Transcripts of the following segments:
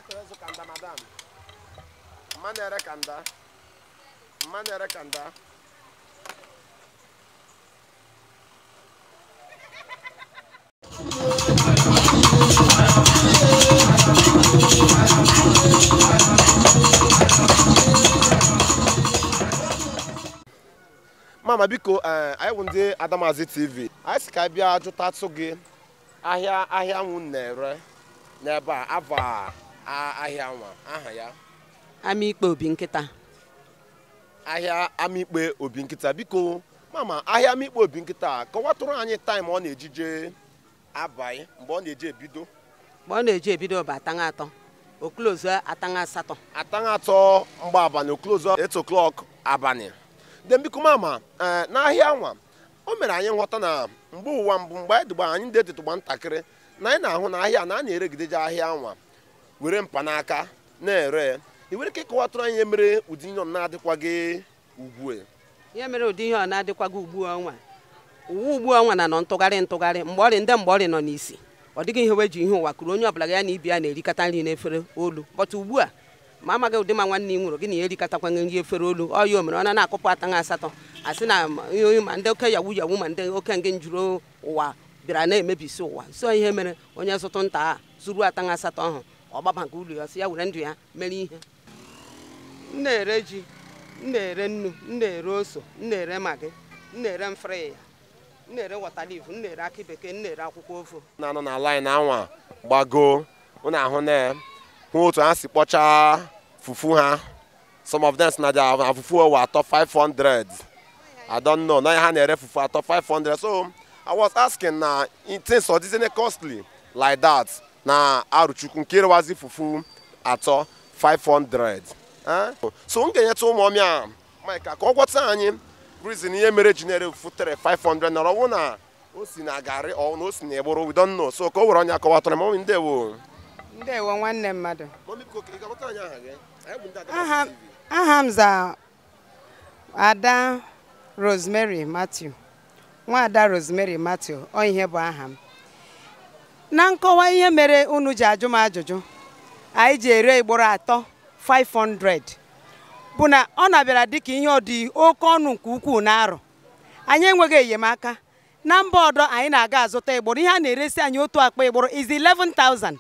Chọrọ ịzụ kanda, madam. Mma na-ere kanda. Mma na-ere kanda. Mama, biko, anyị bụ ndị Adamazi TV. Anyị sị ka anyị bịa jụtatụ gị ahịa ahịa nwụ na-ere n'ebe a, ava ahịa nwa aha ya. Amaikpe Obi Nkịta. Ahịa Amaikpe Obi Nkịta. Biko mama, ahịa Amaikpe Obi Nkịta, kọwatụrụ anyị time ọ na-ejije abalị, mgbe ọ na-eji ebido. Mgbe ọ na-eji ebido bụ ataṅa 3, o close ataṅa 8. Ataṅa 3 mgbe abalị, o close 8 o'clock abalị. Then biko mama, n'ahịa nwa o mere anyị nghọta na mgbe ụwa mbụ, mgbe anyị dịgba anyị ndị etitụgba ntakịrị, na anyị na-ahụ na ahịa na a na-eregideje ahịa nwa were mkpanaka na-ere. Ị nwere ike ịkọwatụrụ anyị ihe mere ụdị ihe ọ na-adịkwaghị ugbu a? Ihe mere ụdị ihe ọ na-adịkwaghị ugbu a nwa, ụwa ugbu a nwa na nọ ntụgharị ntụgharị. Mgbe ọrị ndị mgbe ọrị nọ n'isi, ọ dịghị ihe weji ihe ụwa kụrụ onye ọbụla ya na ibi ya na-erikọta nri n'efere olu. Bọta ugbu a ma amaghị ụdị ma nwanne ị nwụrụ gị na ya erikọtakwa nri efere olu. Ọ ya o mere ọ na-akụpụ ataṅa 8, asị na ihe ma ndị oke yawu yawu ma ndị oke nge njuru ụwa bịara na-emebisi ụwa. So ihe mere onye zụtụ nta a zuru ataṅa 8 ahụ, ọ gbaba nke ụlọ ya, sị ya were ndụ ya mere ihe. M na-ere ji, m na-ere nnu, m na-ere ose, m na-ere magị, m na-ere mfrị ya, m na-ere water leaf, m na-ere akị bekee, m na-ere akwụkwọ ofe. Na-anọ na line anwa gbago, unu ahụ na hụ otu ha si kpọchaa fufu ha. Some of them na their fufu were atọ 500. I don't know. Na ha na-ere fufu atọ 500. So I was asking na things are dizzy costly like that. Na Arochukwu nke rewazi fufu atọ 500. So m ga-enyetụ ụmụ ọmịa Mike ka ọ gwọta anyị reason ihe mere ji na-ere fufu 500 na ọwụ na o si na garị ọ na o si na egboro, we don't know. So ka o were onye akọwatara m. Mọmi, ndewo. Ndewo nwanne mmadụ. Mọmi, biko, ị ga-agwata anyị aha gị? Anyị bụ ndị Adamazi TV. Aha m za Ada Rosemary Matthew. Nwaada Rosemary Matthew, ọ ihe bụ aha m. Na nkọwa ihe mere unu ji ajụ m ajụjụ, anyị ji ere igboro atọ 500 bụ na ọ na-abịara dịka ihe ọ dị oke ọnụ nke ukwuu na-arụ. Anyị enweghị enyemaka. Na mba ọdọ anyị na-aga azụta igboro, ihe a na-eresi anyị otu akpa igboro is 11,000.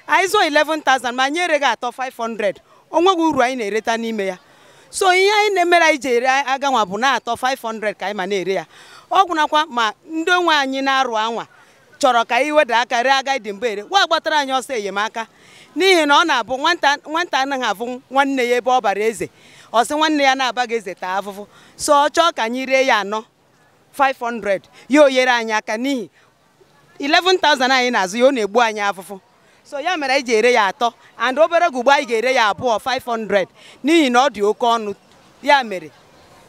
Anyị zụọ 11,000 ma anyị ereghị atọ 500, o nweghị uru anyị na-ereta n'ime ya. So ihe anyị na-emere anyị ji ere aganwa bụ na atọ 500 ka anyị ma na-ere ya. Ọ gwụnakwa ma ndị onwe anyị na-arụ anwa chọrọ ka anyị weda aka ree agadi mgbe ere wa gbatara anyị ọsọ enyemaka, n'ihi na ọ na-abụ nwata anaghị afụ nwanne ya ebe ọ bara eze, ọ sị nwanne ya na-abaghị eze taa afụfụ. So ọ chọọ ka anyị ree ya anọ 500, ya o nyere anyị aka n'ihi 11,000 anyị na-azụ ya, ọ na-egbu anyị afụfụ. So ya mere anyị ji ere ya atọ, and obere oge ugbu anyị ga-ere ya abụọ 500 n'ihi na ọ dị oke ọnụ. Ya mere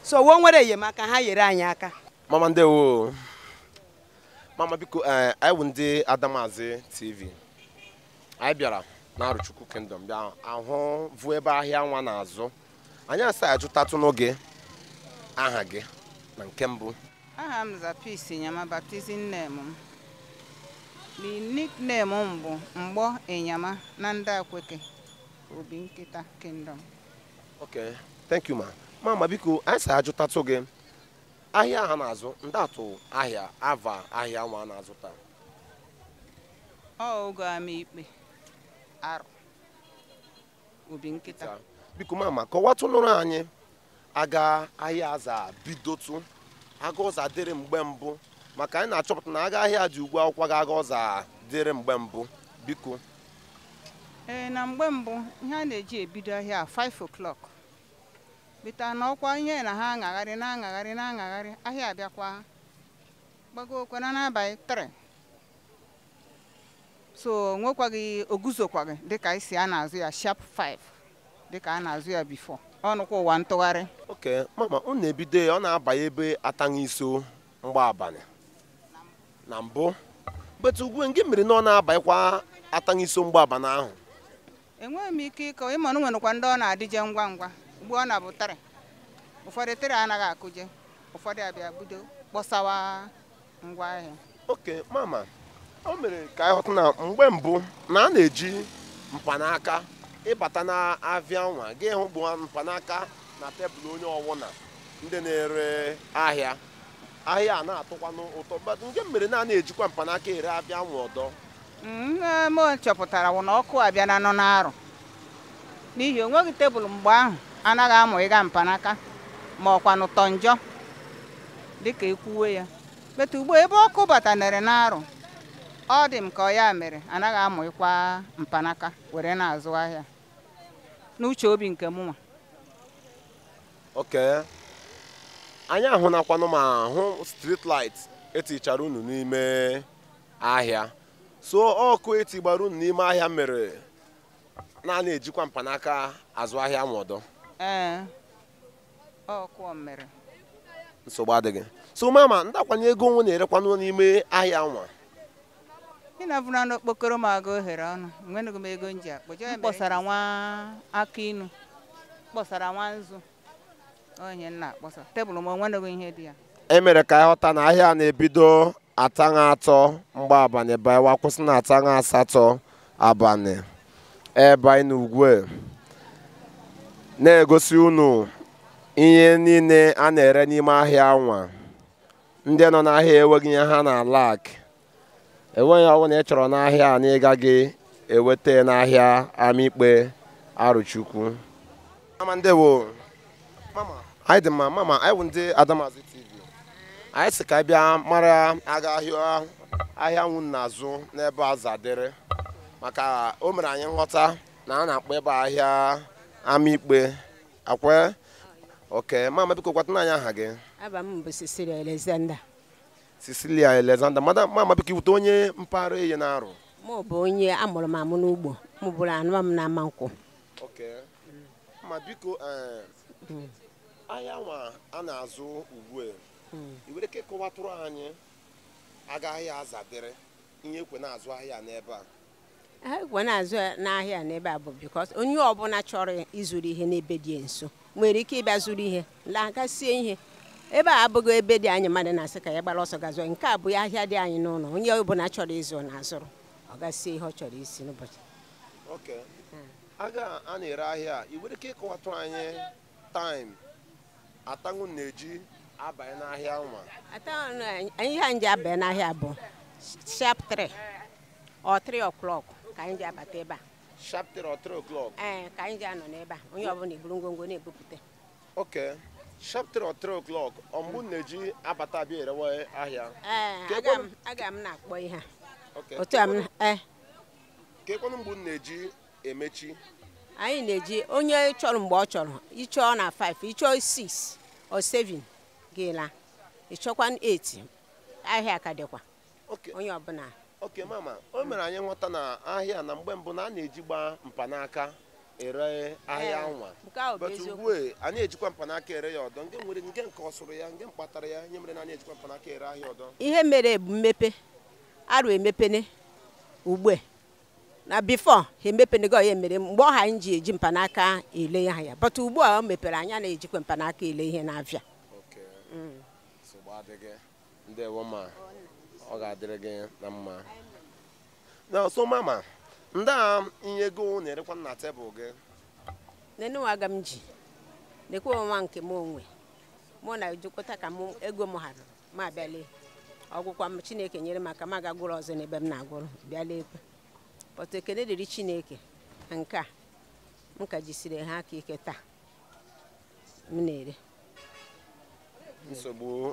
so wo nwere enyemaka ha nyere anyị aka. Mama, ndewo. Mama, biko, anyị bụ ndị Adamazi TV. Anyị bịara na Arochukwu Kingdom bịa ahụ vụ ebe ahịa nwa na-azụ. Anyị asị ajụtatụ n'oge aha gị na nke mbụ. Aha m za Peace Inyama, baptizim name m. The nickname m bụ Mgbọ Inyama na ndị Akweke Obi Nkịta Kingdom. Okay, thank you ma. Mama, biko, anyị sị ajụtatụ gị ahịa ha na-azụ, ndị atụ ahịa ava ahịa nwa na-azụ taa. Ọ oge Amaikpe Arụ Obi Nkịta. Biko mama, kọwatụnụrụ anyị aga ahịa aza bidotu, aga ọza dịrị mgbe mbụ, maka anyị na-achọpụta na aga ahịa dị ugbu akwụkwọ ga-aga ọza dịrị mgbe mbụ. Biko. Na mgbe mbụ ihe a na-eji ebido ahịa 5 o'clock. Bita na ọkwa ihe na ha aṅagharị na-aṅagharị na-aṅagharị, ahịa abịakwa gbagokwa na n'abalị 3. So nwekwaghị oguzokwaghị dịka isi a na-azụ ya sharp 5 dịka a na-azụ ya before. Ọnụkwa ụwa ntụgharị. Okay, mama, ọ na-ebido ya, ọ na-abanye ebe ataṅa iso mgbe abalị na mbụ. But ugbu a nke mere na ọ na-abanyekwa ataṅa iso mgbe abalị ahụ. Enweghị m ike ịkọ, ịma na o nwerekwa ndị ọ na-adịje ngwa ngwa. Ugbu ọ na-abụ 3. Ụfọdụ 3 anaghị akụje, ụfọdụ abịa bido kpọsawa ngwa ahịa. Okay, mama, o mere ka anyị ghọta na mgbe mbụ na a na-eji mkpanaka Ịbata na avịa nwa gị hụ bụ mkpanaka na tebụl onye ọwụna ndị na-ere ahịa. Ahịa a na-atụkwanụ ụtọ, nke mere na a na-ejikwa mkpanaka ere abịa nwa ọdọ. M chọpụtara wụ na ọkụ abịa na nọ n'arụ n'ihi onweghị tebụl mgbe ahụ anaghị amụ ịga mkpanaka ma ọkwanụ tọ njọ dịka ekwuwe ya. Beta ugbu ebe ọkụ batanere n'arụ, ọ dị m ka ọ ya mere anaghị amụ ịkwa mkpanaka were na-azụ ahịa n'uche obi nke mụnwa. Okay. Anyị ahụnakwanụ ma hụ street light etichara unu n'ime ahịa. So ọkụ etigbara unu n'ime ahịa mere na na-ejikwa mkpanaka azụ ahịa nwọdọ. Ee, ọkụ mere. Nsogbu adịghị. So mama, ndakwanye ego nwe na-erekwanụ n'ime ahịa nwa. Ị na-abụra n'okpokoro m aga ohere ọnụ, enweghị m ego m ji akpọ. M kpọsara nwa aka inu, kpọsara nwa nzu. Onye na-akpọsa tebụl m onweghị ihe dị ya. E mere ka ịghọta na ahịa na-ebido ataṅa 3 mgbe abalị baịwa kwụsị na ataṅa 8 abalị. Ebe anyị n'ugwu na-egosi unu ihe niile a na-ere n'ime ahịa nwa. Ndị nọ n'ahịa enweghị ihe ha na-alak. Enweghị ọbụla na ị chọrọ n'ahịa a na ị gaghị eweta n'ahịa Amikpe Arụchukwu. Mama ndewo. Mama, anyị dị mma. Mama, anyị bụ ndị Adamazi TV. Anyị sị ka anyị bịa mara aga ahịa nwụ n'azụ n'ebe azadịrị, maka o mere anyị nghọta na a na-akpọ ebe ahịa Amikpe akwe. Okay, mama biko gwatana anyị aha gị. Aba m bụ Cecilia Alexander. Cecilia Alexander. Mama biko iwute onye mpaghara eye na-arụ. Mụ bụ onye amụrụ m amụ n'ugbo. Mụ bụrụ anụ m na ama nkwụ. Okay. Ma biko ahịa nwa a na-azụ ugbu a, i nwere ike kọwatụrụ anyị aga ahịa azadịrị ihe ekwe na-azụ ahịa n'ebe a? Ekwe na-azụ n'ahịa n'ebe a bụ because onye ọbụla chọrọ ịzụrụ ihe n'ebe dị nso nwere ike ịbịa zụrụ ihe lagasie ihe. Ebe a abụghị ebe dị anyị mmadụ na-asị ka ya gbara ọsọ gazụọ. Nke a bụ ahịa dị anyị n'ụlọ. Onye ọbụla chọrọ ịzụ na-azụrụ, ọ gasie ihe ọ chọrọ isi n'ụbọchị. Okay. Aga a na-ere ahịa, i nwere ike ịkọwatụrụ anyị time atanwụ na-eji abanye n'ahịa nwa? Ihe anyị ji abanye n'ahịa bụ sharp 3 or 3 o'clock ka anyị ji abata ebe a. Sharp 3 or 3 o'clock? Ee, ka anyị ji anọ n'ebe a. Onye ọbụla eburu ngwongwo na-ebupụta. Okay. Sharp 3 or 3 o'clock, ọ mgbe na-eji abata abịa erewe ahịa? Ee, aga m na-akpọ ihe a. Otu a m Ka ekwenụ mgbe na-eji emechi? Anyị na-eji onye chọrọ mgbe ọ chọrọ. Ịchọọ na 5, ịchọọ 6 or 7 gị laa. Ịchọkwa 8, ahịa ka dịkwa. Onye ọbụla. Okay mama, o mere anyị nghọta na ahịa na mgbe mbụ na a na-eji gba mkpanaka ere ahịa nwa. But ugbu a anyị ejikwa mkpanaka ere ya ọdọ. Nke nwere nke nke ọsụrụ ya, nke mkpatara ya, ihe mere na anyị ejikwa mkpanaka ere ahịa ọdọ. Ihe mere bụ mmepe. Arụ emepene ugbu a. Na before ha emepenego ya mere mgbe ọha anyị ji eji mkpanaka ele ahịa. But ugbu a o mepere anyị na-ejikwa mkpanaka ele ihe na-abịa. Okay. Nsogbu adịghị. Ndewo ma. Ọ ga-adịrị gị na mma. Na so mama, ndị a ihe ego na-erekwa na tebụl gị. Nenu aga m ji. Nekwa nwa nke m onwe. Mụ na ejikọta ka m ego m hara ma abịa. Ọgwụkwa m Chineke nyere m aka m aga gwụrụ ọzọ n'ebe m na-agwụrụ bịa lekwe. But ekele dịrị Chineke nke a m ka jisiri ha aka ike taa m na-ere.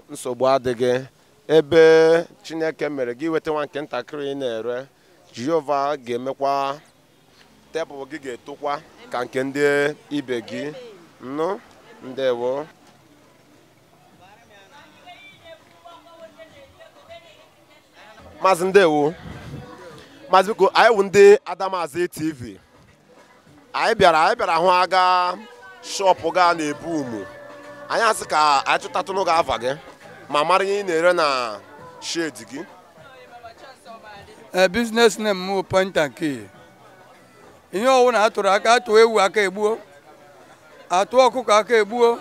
Nsogbu adịghị. Ebe Chineke mere gị weta nwa nke ntakịrị na-ere, Jehova ga-emekwa tebụl gị ga-etokwa ka nke ndị ibe gị. Nnụ, ndewo. Maazị ndewo. Maazị biko, anyị wụ ndị Adamazi TV. Anyị bịara hụ aga shọpụ ga na-ebu umu. Anyị asị ka anyị chụtatụnụ gị afa gị ma mara ihe ị na-ere na shedi gị. Business name m Point and Kill. Ihe ọwụ na atụrụ aka atụ ewu aka egbuo, atụ ọkụkọ aka egbuo.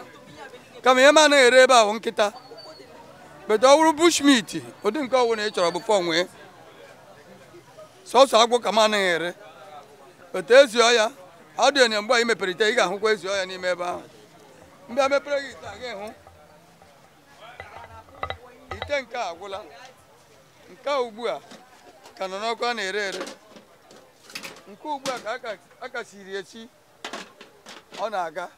Kama ihe m anaghị ere ebe ahụ nkịta. But ọ wụrụ bush meat, ụdị nke ọwụ na ị chọrọ bụ fọ nwee. Sọsọ agwọ ka m anaghị ere. But ezi ọya, Ọ dị onye mgbe anyị mepere ite, ị ga-ahụkwa ezi ọhịa n'ime ebe ahụ. Mgbe a mepere gị ite a ga-ehụ ite nke a agwụla, nke a ugbu a ka nọ n'ọkụ a na-ere ere, nke ugbu a ka a ka siri esi, ọ na-aga.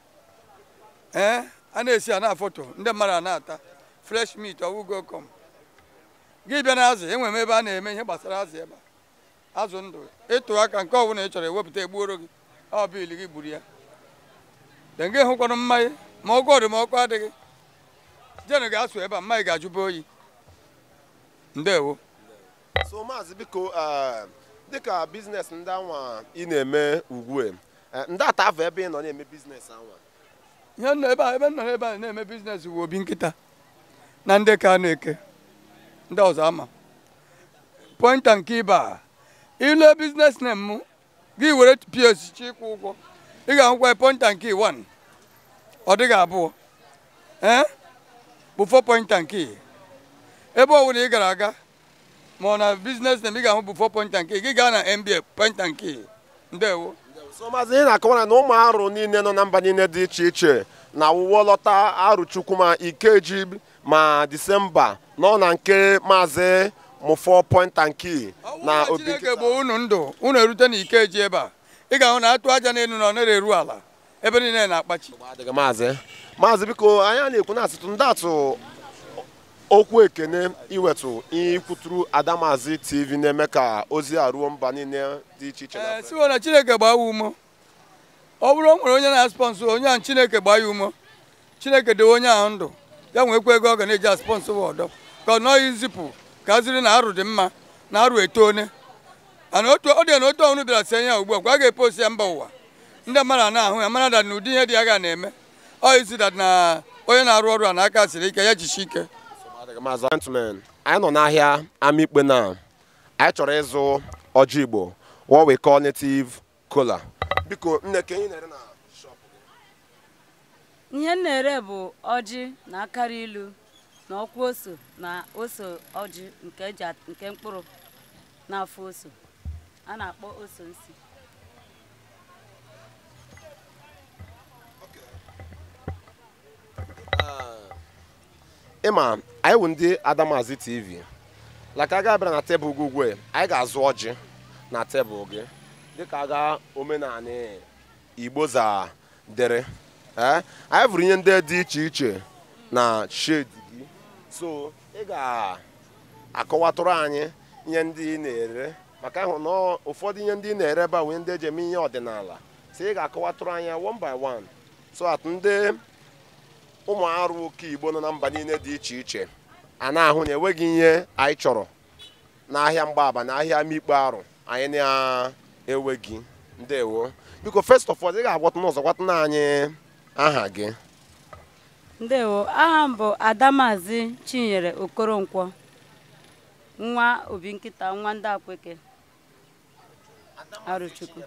Ee, a na-esi a na-afọtọ, ndị mmadụ a na-ata fresh meat ọwụgo kom. Gị bịa na azụ, enwere m ebe a na-eme ihe gbasara azụ ebe a, azụ ndụ, ịtụ aka nke ọbụla ị chọrọ ewepụta egbuoro gị, ọ bịịlị gị gburu ya. De gị hụkwanụ mmanya, ma ọkụ ọdụ ma ọkụ adịghị, jenụ ga-asụ ebe a, mmanya ga-ajụba oyi. Ndewo. So maazị, biko, dịka business ndị anwa ị na-eme ugbu a, ndị ata afọ ebe ị nọ na-eme business anwa? Ihe nọ ebe a, ebe nọ ebe a na-eme business bụ obi nkịta na ndị ka na-eke ndị ọzọ ama point and key bar. Ile business name m gị were POS chi ịkwụ ụgwọ, ị ga-ahụkwa point and key 1, ọ dịghị abụọ, ee, bụ 4 point and key. Ebe ọ bụla ị gara aga ma ọ na business name ị ga-ahụ bụ 4 point and key. Gị gaa na MBA point and key. Ndewo. So maazị, ị na-akọwara na ụmụ arụ niile nọ na mba niile dị iche iche na awụwo lọta Arụchukwu ma Ikeji ma Disemba nọ na nke maazị Mụfọ point and key na na obi Chineke bụ unu ndụ, unu erute na Ikeji ebe a, ị ga-ahụ na atụ aja n'elu na ọ nara eru ala, ebe niile na-akpachi. Adịghị maazị. Maazị, biko, anyị na-ekwu na asịtụ ndị atụ okwu ekene iwetụ ihe ikwuturu Adamazi TV na-eme ka ozi a ruo mba niile dị iche iche na Ee, siwo na Chineke gbaa ya ume. Ọ bụrụ o nwere onye na-aspọnsọ onye ahụ, Chineke gbaa ya ume, Chineke dewe onye ahụ ndụ, ya nwekwa ego ọ ga na-eji aspọnsọ ọdọ, ka ọ nọghị nzipụ ka a ziri na arụ dị mma na arụ etone. Ana otu ọ dị na otu ọnụ bịara sie ya ugbu a, kwa a ga-eposi ya mba ụwa, ndị mmadụ a na-ahụ ya mara that na ụdị ihe dị ya ga na-eme ọ isi that na onye na-arụ ọrụ a n'aka siri ike, ya jishi ike. Maazị, gentlemen, anyị nọ n'ahịa Amikpe na anyị chọrọ ịzụ ọjị Igbo, what we call native kola. Biko nne, ka anyị na-ere na shop gị? Ihe m na-ere bụ ọjị na akara ilu na ọkwa ose na ose ọjị nke eji nke mkpụrụ na-afụ ose a na-akpọ ose nsi. Ịma anyị wụ ndị Adamazi TV, laka aga bịara na tebụl gị ugbu a, anyị ga-azụ ọjị na tebụl gị dịka aga omenala Igbo za dere. Ee, anyị vụrụ ihe ndị dị iche iche na shade gị, so ị ga-akọwatụrụ anyị ihe ndị ị na-ere, maka ịhụ na ụfọdụ ihe ndị ị na-ere ebe a wụ ihe ndị eji eme ihe ọdịnala. So ị ga-akọwatụrụ anyị one by one, so that ndị ụmụ arụ oke Igbo nọ na mba niile dị iche iche a na-ahụ na enweghị ihe anyị chọrọ n'ahịa Mgbaba na ahịa Amikpe arụ anyị na-enweghị. Ndewo. Biko, first of all, ị ga-agwatụ n'ụzọ gwatụ na anyị aha gị. Ndewo, aha m bụ Adamazi Chinyere Okoronkwo, nwa obi nkịta, nwa ndị Akweke Arụchukwu.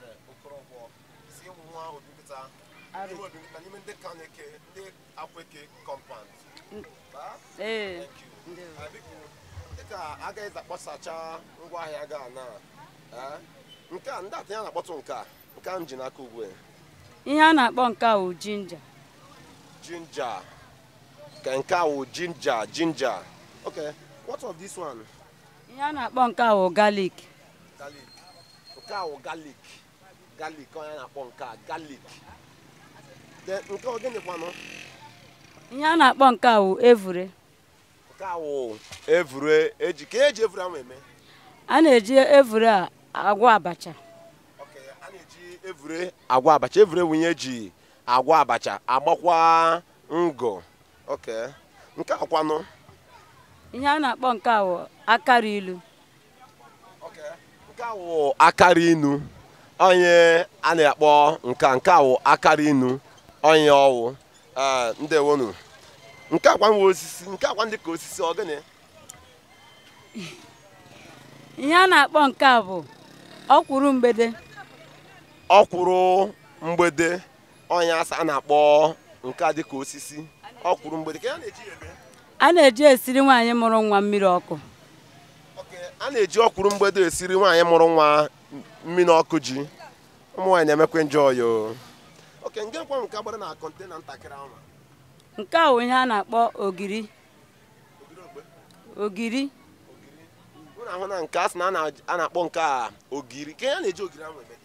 Ee. Dịka agaghị akpọsacha ngwaahịa gị a na nke a ndị atụ ya na-akpọtụ nke a nke a m ji n'aka ugbu a. Ihe a na-akpọ nke a wụ ginger. Ginger. Ka nke a wụ ginger, ginger. Okay, what of this one? Ihe a na-akpọ nke a wụ garlic. Garlic. Nke a wụ garlic. Garlic onye na-akpọ nke a garlic. Then nke ọ gịnị kwanụ? Ihe a na-akpọ nke a wụ evure. Nke a wụ evure, eji ka eji evure ahụ eme? A na-eji evure a agwọ abacha. Okay, a na-eji evure agwọ abacha. Evure wụ ihe eji agwọ abacha, agbakwa ngọ. Okay. Nke a kwanụ? Ihe a na-akpọ nke a wụ akara ilu. Okay. Nke a wụ akara inu. Onye a na-akpọ nke a, nke a wụ akara inu. Onye ọwụ. Ndewonu. Nke a kwa nwe osisi, nke a kwa ndị ka osisi ọ gịnị? Ihe a na-akpọ nke a bụ ọkwụrụ mgbede. Ọkwụrụ mgbede. Onye asa a na-akpọ nke a dịka osisi. Ọkwụrụ mgbede. Ka a na-eji eme? A na-eji esiri nwaanyị mụrụ nwa mmiri ọkụ. Okay, a na-eji ọkwụrụ mgbede esiri nwaanyị mụrụ nwa mmiri ọkụ ji. Ụmụ nwaanyị na-emekwa enjoy o. Oke nke nkwa nke agbara na kọntena ntakịrị ahụ. Nke a bụ ihe a na-akpọ ogiri. Ogiri. Unu ahụ na nke a sị na a na-akpọ nke a ogiri. Ka ya na-eji ogiri ahụ eme?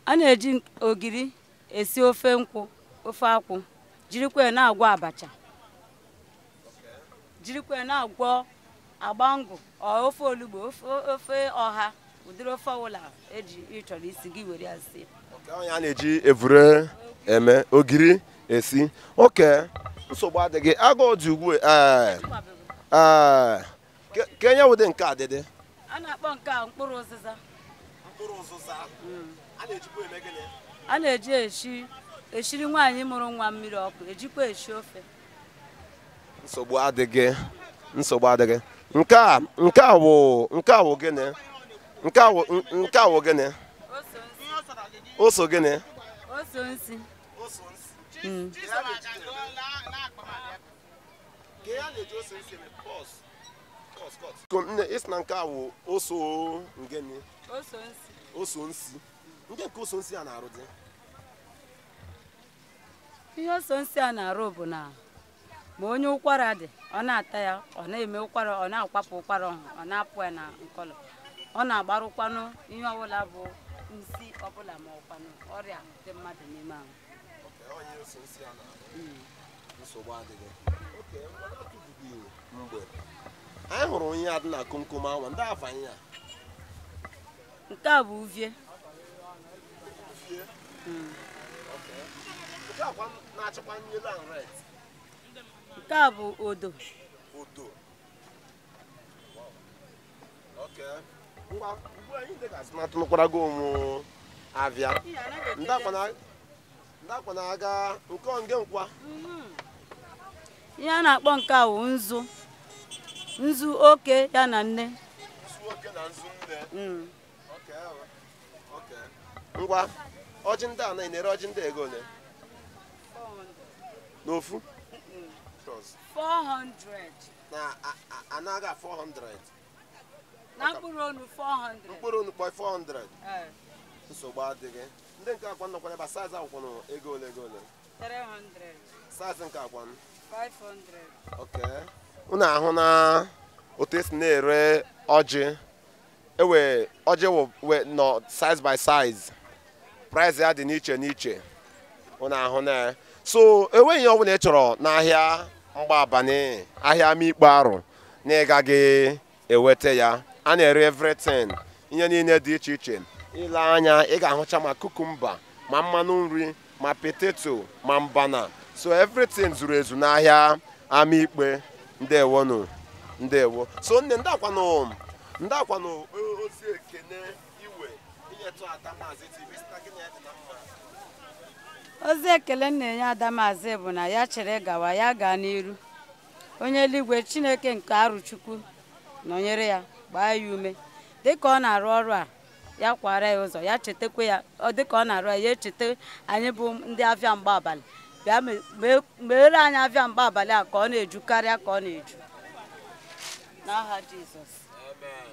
A na-eji ogiri esi ofe nkwụ, ofe akwụ, jirikwa ya na-agwọ abacha. Jirikwa ya na-agwọ agbangụ, ofe olugbo, ofe ọha, ụdịrị ofe ọbụla eji ị chọrọ isi gị were ya sie. Oke a na-eji evure eme ogiri esi. Oke nsogbu adịghị. Agụụ dị ugbu a. Ka enye ụdị nke adịdị? A na-akpọ nke a mkpụrụ ụzịza. Mkpụrụ ụzịza. A na-ejikwa eme gịnị? A na-eji eshiri nwaanyị mụrụ nwa mmiri ọkụ, ejikwa eshi ofe. Nsogbu adịghị. Nsogbu adịghị. Nke a wụ gịnị? Nke a wụ gịnị? Ose gịnị? Ose nsi. Ose nsi. Isi na nke a wụ ose gịnị? Ose nsi. Ose nsi. Nke nke ose nsi a na-arụ dị? Ihe ose nsi a na-arụ bụ na ma onye ụkwara dị, ọ na-ata ya, ọ na-eme ụkwara, ọ na-akwapụ ụkwara ọhụ, ọ na-apụ ya na nkọlọ. Ọ na-agbarụkwanụ ihe ọbụla bụ nsi ọbụla ma ọkwanụ ọrịa dị mmadụ n'ime ahụ. Anyị hụrụ onye a dị na komkom ahụ, ndị afa anyị a. Nke a bụ uvie. Nke a na-achịkwa yellow and red. Nke a bụ odo. Odo. Okay. Ngwa ugbu anyị ndị ga-asị na atụnụkwarago ụmụ avịa. Ndị akwa na-aga nke nge nkwa. Ihe a na-akpọ nke a bụ nzu. Nzu oke ya na nne. Nzu oke na nzu nne. Okay. Okay. Ngwa ọjị ndị a na-ere ọjị ndị ego ole? N'ofu? 400. Na anaga 400. Na mkpụrụ ọnụ 400. Mkpụrụ ọnụ 400. Nsogbu adịghị. Ndị nke akwa nọkwa ebe saiz akwụkwọ nọ ego ole ego ole? 300. Saiz nke akwa nọ? 500. Okay. Unu ahụ na otu esi na-ere ọjị. Ewe ọjị we nọ size by size. Price ya dị n'iche n'iche. Unu ahụ na so enweghị ihe ọbụla ị chọrọ n'ahịa Mgbaabani, ahịa Amikpo Arụ na ị gaghị eweta ya. A na-ere everything, ihe niile dị iche iche. Ile anya ị ga-ahụcha ma kukumba, ma mmanụ nri, ma potato, ma mbana. So everything zuru ezu n'ahịa Amikpe. Ndewonu, ndewo. So nne ndị akwanụ ozi ekene iwe inyetụ Adamazi TV sị gịnị ya dị na mma. Ozi ekele na-enye Adamazi bụ na ya chere gawa ya gaa n'iru. Onye eluigwe Chineke nke Arụchukwu nọnyere ya, gbaa ya ume. Dịka ọ na-arụ ọrụ a, ya kwara ya ụzọ, ya chetakwa ya. Dịka ọ na-arụ ya, ya echeta anyị bụ ndị afịa Mgbaabali. Bịa meere anyị afịa Mgbaabali a ka ọ na-eju karịa ka ọ na-eju. N'aha Jizọs. Amen.